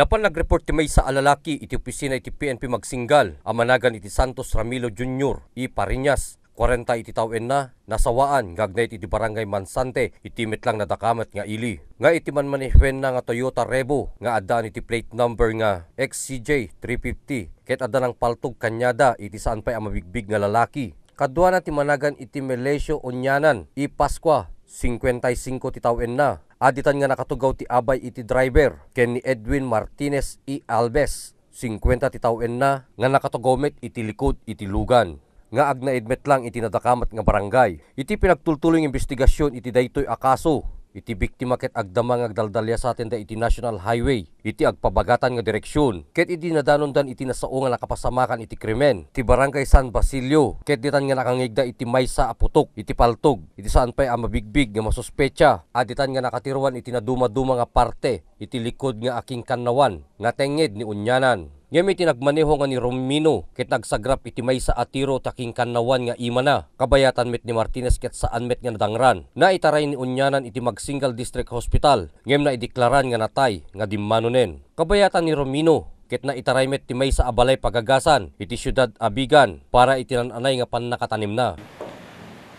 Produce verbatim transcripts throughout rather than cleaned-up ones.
Napan nagreport ti maysa a lalaki iti opisina iti P N P Magsinggal a managan iti Santos Ramilo Junior i Pariñas, kwarenta iti tawenna, nasawaan nga agnaed iti Barangay Mansante iti met lang nadakamat nga ili. Nga iti manmanehuenna nga Toyota Revo nga addaan iti plate number nga X C J three fifty, ket adda nangpaltog kaniada iti saan pay a mabigbig nga lalaki. Kaduana ti managan iti Melesio Onyanan i Pascua, singkuenta y singko ti tawenna, a ditan nga nakatugaw ti abay iti driver, ken ni Edwin Martinez i Alves, singkuenta ti tawenna, nga nakatugaw met iti likod iti lugan, nga agnaed met lang iti nadakamat nga barangay. Iti pinagtultuloy nga imbestigasion iti daytoy a kaso, iti biktima ket agdama nga agdaldaliasatenda iti National Highway iti agpabagatan nga direksion, ket idi nadanondan iti nasao nga nakapasamakan iti krimen, ti Barangay San Basilio, ket ditan nga nakangngegda iti maysa a putok iti paltog iti saan pay a mabigbig nga masuspecha, a ditan nga nakatiruan iti nadumaduma nga parte iti likod nga akingkannawan nga tengnged ni Onyanan. Ngem iti nagmaneho nga ni Romino ket nagsagrap iti maysa a tiro ti akingkannawan nga imana, kabayatan met ni Martinez ket saan met nga nadangran. Naitaray ni Onyanan iti Magsinggal District Hospital, ngem naideklaran nga natay nga dimmanonen. Kabayatan ni Romino ket naitaray met ti maysa a balay pagagasan iti siudad a Vigan para iti nan-anay nga pannakatanimna.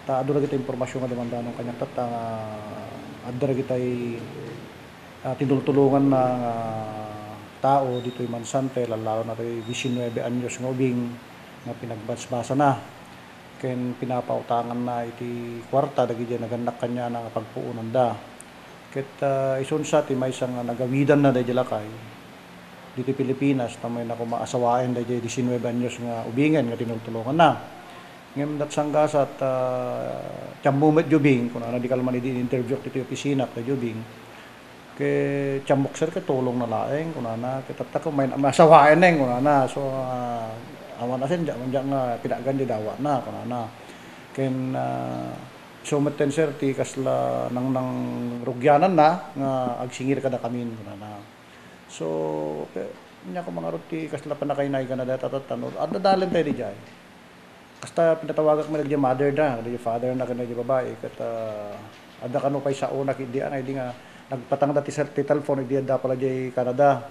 Ta adu dagiti impormasyon nga dumandanon kaniak tatta nga adda dagitay, ah, tinultulonganna nga tao ditoy Mansante, lallalona toy diecinueve anyos nga ubing nga pinagbasbasana ken pinapautanganna iti kuarta dagiti nagannak kaniana nga pagpuonanda. Ket, ah, isunsa ti maysa nga nagawidanna daydiay lakay ditoy Pilipinas, ta mayna koma a sawaen daydiay diecinueve anyos nga ubingen nga tinultulonganna. Ngem dat sanggasat, ah, ti ammo met diay ubing, kunana, dika la man idi in-interview ditoy opisina daydiay ubing. Ket ti ammok, sir, ket tulongna laeng, kunana, ket tatta ket mayna a sawaen, kunana. So, ah, awan a sen, diak, diak nga pinagan diay dawatna, kunana. Ken, ah, isu metten, sir, ti kasla nangnangrugiananna nga agsingir kadakamin, kunana. So, ket, ania koma ngarud ti kasla pannakainaygana dayta tatta no adda dalentayo diay. Kasta, pinatawagak met dagiti mother da, dagiti father na, ken dagiti babai, ket, ah, adda kano pay saona ketdi, nga idi nga nagpatangda ti sel-, ti telephone, idi adda pay la diay Canada.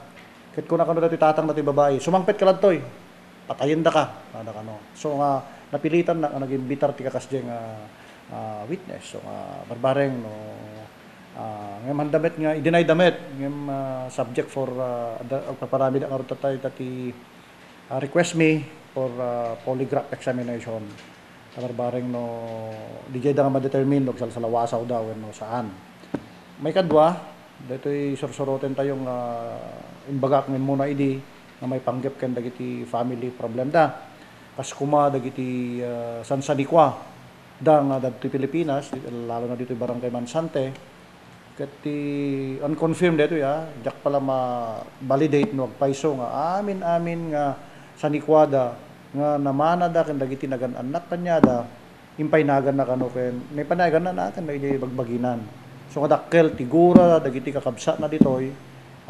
Ket kuna kano dati tatangna ti babai, "Sumangpet ka ladtoy, patayendaka," kunada kano. So nga, napilitanna nga nag-imbitar ti kakasdiay nga, ah, witness. So nga, barbareng no, ah, ngem handa met nga, i-deny da met, ngem, ah, subject for, ah, adda, agpaparamida ngarud tatta ita ti ah, request mi for, ah, polygraph examination. Ta barbareng no, diay da nga ma-determine no agsalsalawasawda wenno saan. Maikadua, daytoy sursurotentayo nga imbagak nga immuna idi nga maipanggep ken dagiti family problem da. Kas koma dagiti, ah, sansanikuada nga adda ditoy Pilipinas, lalo na ditoy Barangay Mansante, Ket ti unconfirmed daytoy, ah, diak pay la ma-validate no agpayso nga amin-amin nga sanikuada nga namanada ken dagiti nagan-annak kaniada, impaynagana kano ken, naimpaynaganna ken dagiti bagbaginan. So nga dakkel ti gura dagiti kakabsatna ditoy,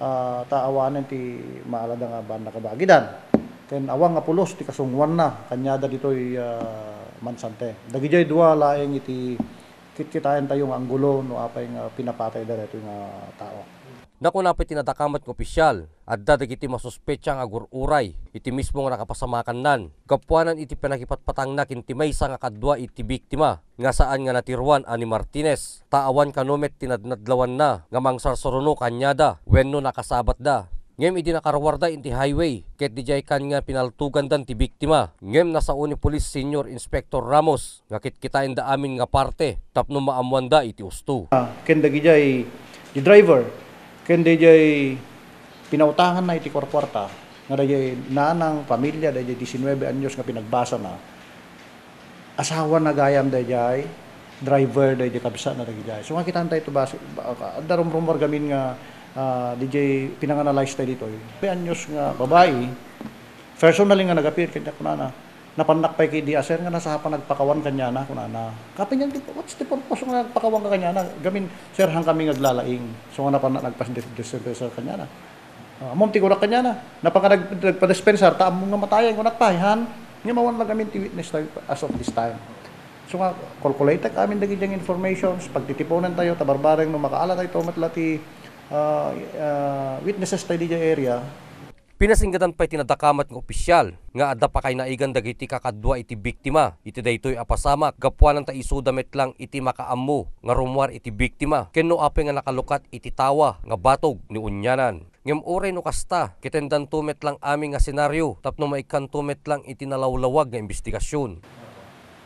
ah, ta awanen ti maalada nga baan nakabagidan. Ken awan nga pulos ti kasungoanna kaniada ditoy, ah, Mansante. Dagidiay dua laeng iti kitkitaentayo nga anggulo no apay nga pinapatayda daytoy nga tao. Nakuna pay ti nadakamat nga opisyal, adda dagiti masuspetsa nga agur-uray iti mismo nga nakapasamakannan. Gapuanan iti pannakipatpatangna ken ti maysa nga kadua iti biktima nga saan nga natiruan a ni Martinez, ta awan kano met ti nadnadlawanna nga mangsarsaruno kaniada wenno nakasabatda. Ngem idi nakaruarda iti highway, ket didiay kan nga pinaltugandan ti biktima. Ngem nasao ni Police Senior Inspector Ramos nga kitkitaenda amin nga parte tapno maammoanda iti usto. Ah, ken dagidiay di driver, ken dagidiay pinautanganna iti kuarkuarta, nga dagidiay nanang, pamilia, dagidiay diecinueve anyos nga pinagbasana, asawana gayam dagidiay driver, dagidiay kabsatna dagidiay. So, nga kitaan tayo ito, basi-, ba-, adda rumrumor gamin nga, ah, didiay pinanganalyze tayo ditoy. May anyos nga babae, personally nga nag-appear, kanya kunana, Napannak pay ketdi a, sir, nga nasapa nagpakawan kaniana, kunana. Kapian ti, what's the purpose nga nagpakawan ka kaniana? Gamin, sir, han kami nga aglalaing. So, nga napannak nagpas-, dis-, dispenser kaniana. Ah, ammom ti kunak kaniana. Napan nga nag-, nagpadispensar, ta ammom nga matayen, kunak pay, han? Ngem awan la gamin ti witness tayo as of this time. So nga, calculatek amin dagiti informations, pagtitiponen tayo, ta barbareng no makaala tayo, met la ti Ah, ah, witnesses tayo diay area. Pinasinggadan pay ti nadakamat nga opisyal nga adda pakaynaigan dagiti kakadua iti biktima iti daytoy a pasamak gapuanan ta isuda met lang iti makaammo nga rummuar iti biktima ken no apay nga nakalukat iti tawa nga batog ni unyanan. Ngem uray no kasta, ketendanto met lang amin nga senaryo tapno maikkanto met lang iti nalawlawag nga imbestigasyon.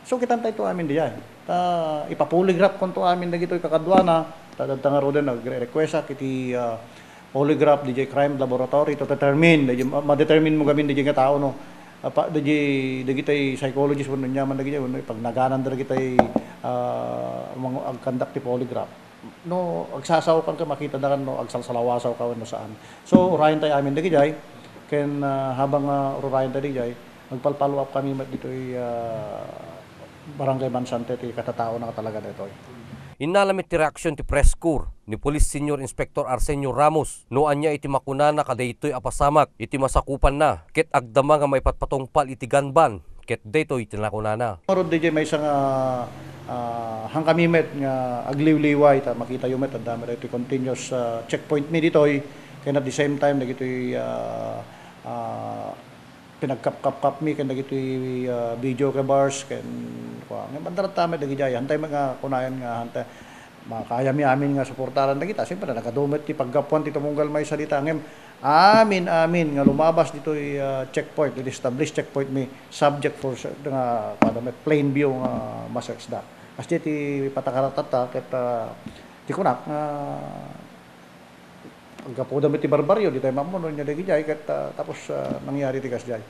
So, kitantayto amin diay. Ta ipa-polygraph konto amin dagitoy kakaduana, ta dadta ngaruden nagre-request iti, ah, polygraph diay crime laboratory to determine, diay ma-, ma-determine mo gamin diay nga tao, no? Apa, diay, dagitay psychologist wenno aniaman dagitay, wenno ipagnaganan dagitay, ah, mga agkandak ti polygraph. No agsasaokan ka, makitadakan no agsalsalawasawka wenno saan. So, urayen tay amin dagidiay, ken, ah, habang, ah, ururayen tay dagidiay, magpalpalo up kami met ditoy, ah, Barangay Mansante ti katataona nga talaga daytoy. Innala met ti reaksion ti press corps ni Police Senior Inspector Arsenio Ramos no ania iti makunana kadaytoy a pasamak iti masakupanna ket agdama nga maipatpatungpal iti gun ban ket daytoy ti nakunana. Ngarud, D J, maysa nga, ah, han kami met nga agliwliway ta makitayo met adda met daytoy continuous, ah, checkpoint mi ditoy, ken at the same time dagitoy, ah, ah, pinagkapkapkap mi ken dagitoy, ah, video cameras ken kua. Ngem adda met dagidiay, hantay met nga kunayan nga hantay Makayami amin nga suportaran dagita. Siyempre, nagadu met ti paggapuan ti tumunggal maysa dita. Ngem amin, amin nga lumabas ditoy, ah, checkpoint, ditoy established checkpoint, may subject for sa-, nga, kuwan, may plain view nga ma-search da. Kasdiay ti patakaratatta, ket, ah, ti kunak nga aggapuda met ti barbaryo, ditay maammo no ania dagidiay, ket, ah, tapos, ah, nangyari ti kasdiay.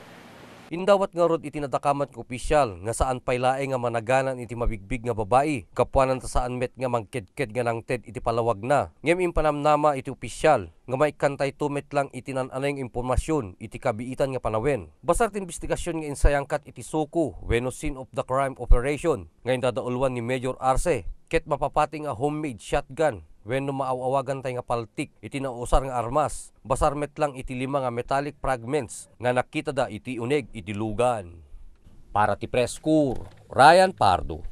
Indawat ngarud iti nadakamat nga opisyal nga saan pay laeng nga managanan iti mabigbig nga babai, gapuanan ta saan met nga mangkedked nga nangted iti palawagna. Ngem impanamnama iti opisyal nga maikkantayto met lang iti nan-anay nga impormasion iti kabiitan nga panawen. Basar ti imbestigasion nga insayangkat iti SOCO wenno Scene of the Crime Operation nga indadauluan ni Major Arce, ket mapapati nga homemade shotgun wenno maaw-awagantay nga paltik iti nausar nga armas, basar met lang iti lima nga metallic fragments nga nakitada iti uneg iti lugan. Para ti Press Corps, Ryan Pardo.